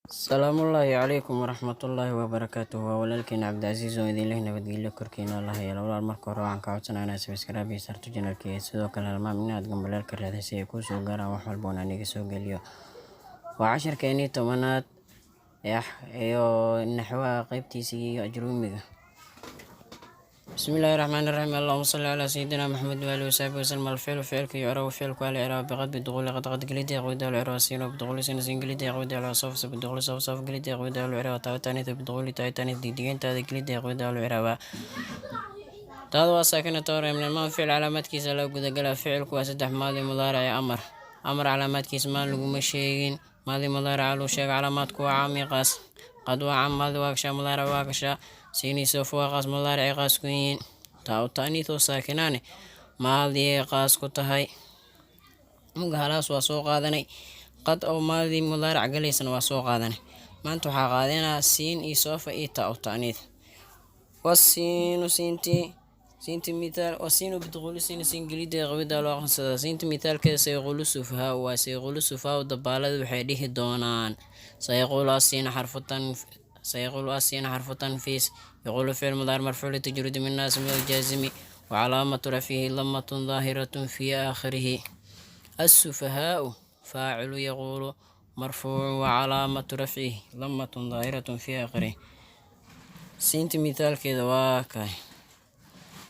Asalaamullaahi calaykum waraxmatullaahi wabarakaatuh. Waa walaalkiin Cabdicasiis oo idin leh nabadgelyo korkiina Allah yeelo. Walaal, marka hore waxaan ka codsanaa inaad subscribe iyo saarto channelkayga, sidoo kale halmaam inaad gambaleelka raadin si ay kuu soo gaaraan wax walba oon aniga soo geliyo. Waa casharkeenii 10aad iyo naxwaha qaybtiisii iyo ajruumiga. بسم الله الرحمن الرحيم، اللهم صل على سيدنا محمد وآله وصحبه وسلم. الفعل ficilka يعرب ficilku الإعراب بقد بدخول قد قد gelida قوida الإعراب سين بدخول سين سين gelida قوida الإعراب سوف بدخول سوف سوف gelida قوida الإعراب تاء تانيث بدخول تاء تانيث didigeyntaada gelida قوida الإعراب taada waa saakina toore min ficil calaamaadkiisa la gudagalaa. Ficilku waa saddex: maadi, mudaaric iyo amar. Amar calaamaadkiisa maan laguma sheegin, maadi mudaarica lagu sheega. Calaamaadku waa caam iyo qaas. Qad waa caam, maadi waa gashaa, mudaaric waa gashaa. Siin iyo sawfa waa qaas, mudaaricay qaas ku yihiin. Taa u ta'niith oo saakinaane maadiyay qaas ku tahay. Muga halaas waa soo qaadanay, qad oo maadi mudaaric galaysana waa soo qaadanay. Maanta waxaa qaadanaa siin iyo soofa iyo taa u ta'niith. Wasiinu siintii, siinti mithaal. Wasiinu bidkhuli siin, siin gelida qawida loo aqoonsadaa. Siinta mithaalkeeda سيقول السفهاء waa سيقول السفهاء, dabaalada waxay dhihi doonaan. سيقول السين حرف تن سيقول السين حرف تنفيس. يقول فعل مضارع مرفوع لتجرد من الناصب والجازم وعلامة رفعه ضمة ظاهرة في آخره. السفهاء فاعل يقول مرفوع وعلامة رفعه ضمة ظاهرة في آخره. Siinta mithaalkeeda waa kay.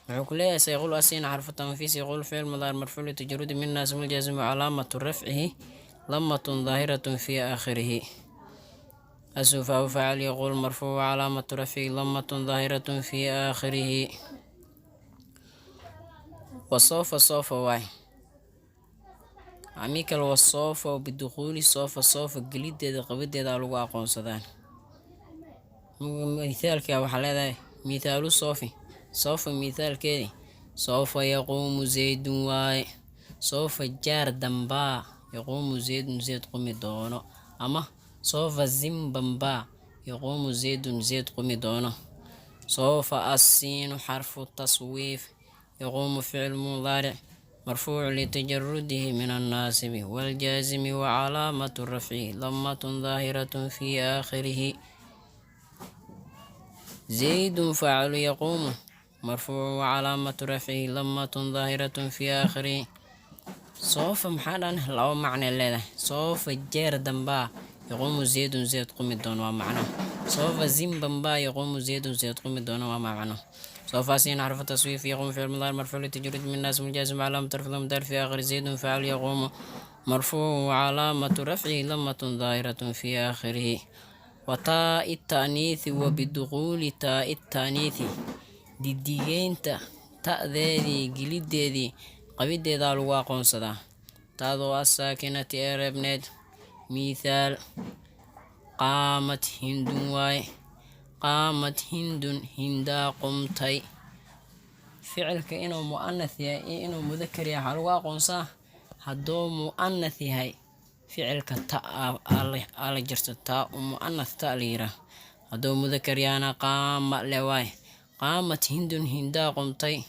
Wuxuu ku leeyahay سيقول السين حرف تنفيس. يقول فعل مضارع مرفوع لتجرد من الناصب والجازم وعلامة رفعه ضمة ظاهرة في آخره. السفهاء فاعل يقول مرفوع وعلامة رفعه ضمة ظاهرة في آخره. وسوف سوف واي amikal. وسوف بدخول سوف, سوف gelideeda qabadeeda lagu aqoonsadaan. Mithaalka waxaa leedahay مثال سوف, سوف mithaalkeedi سوف يقوم زيد waaye. سوف jaar dambaa يقوم زيد Zayd qumi doono, ama سوف zimbambaa يقوم زيد Zayd qumi doono. سوف السين حرف تسويف. يقوم فعل مضارع مرفوع لتجرده من الناصب والجازم وعلامة رفعه ضمة ظاهرة في آخره. زيد فاعل يقوم مرفوع وعلامة رفعه ضمة ظاهرة في آخره. سوف maxaa dhan laba macno leedahay. سوف jeer dambaa يقوم زيد Zayd qumi doono waa macno. سوف zimbambaa يقوم زيد Zayd qumi doono waa macno. سوف السين حرف تسويف. يقوم فعل مضارع مرفوع لتجرد من الناصب والجازم وعلامة رفعه ضمة في آخر. زيد فاعل يقوم مرفوع وعلامة رفعه ضمة ظاهرة في آخره. وتاء التأنيث وبدخول تاء التأنيث, didigeynta ta'deedii gelideedii qabideedaa lagu aqoonsadaa, taadoo الساكنة ee reebneed. Mithaal قامت هند waaye. قامت هند, Hindaa qumtay. Ficilka inuu mu'anath yahay iyo inuu mudakar yahay waxaa lagu aqoonsaa hadduu mu'anath yahay ficilka ta aa la jirto, taa mu'anath ta la yiraa. Hadduu mudakar yahana قام le waaye. قامت هند, Hindaa qumtay.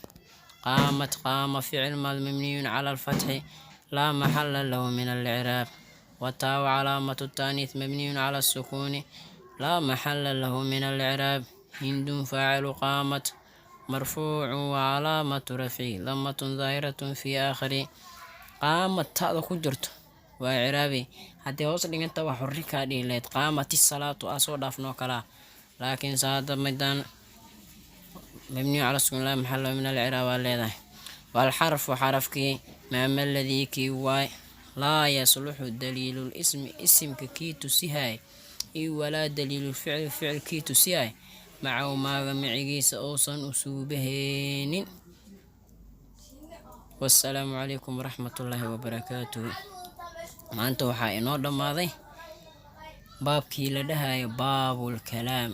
قامت قام فعل ماض مبني على الفتح لا محل له من الإعراب. والتاء علامة التأنيث مبني على السكون لا محل له من الإعراب. هند فاعل قامت مرفوع وعلامة رفعه ضمة ظاهرة في آخره. قامت ta'da ku jirto waa icraabi. Haddii hoos dhiganta waa xurri kaa dhihi lahayd قامت الصلاة aa soo dhaafnoo kalaa, laakiin saada midaan مبني على السكون لا محل من الإعراب waa leedahay. والحرف xarafkii maama ladii kii waay لا يصلح دليل الاسم isimka kii tusihay iyo ولا دليل الفعل ficil kii tusihay معه maaga micigiisa uusan usuubahaynin. Wasalaamu calaykum waraxmatullaahi wabarakaatuhu. Maanta waxaa inoo dhammaaday baabkii la dhahayo baabulkalaam.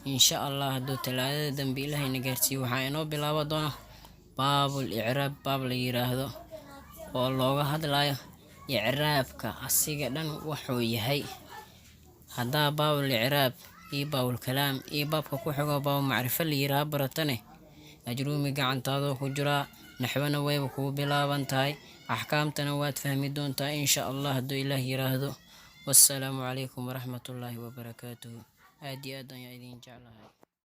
Insha Allah hadduu Talaadada dambe Ilaahayna gaarsiiyo, waxaa inoo bilaaba doona baabul icraab, baab la yiraahdo oo looga hadlayo icraabka asiga dhan wuxuu yahay. Haddaa baabul icraab iyo baabulkalaam iyo baabka ku xigo baabul macrifo la yiraahdo baratane, ajruumi gacantaadoo ku jiraa, naxwana wayba kugu bilaaban tahay, axkaamtana waad fahmi doontaa insha Allah hadduu Ilaah yiraahdo. Wassalaamu calaykum waraxmatullaahi wabarakaatuhu. Aad iyo aad ayaan idin jeclahay.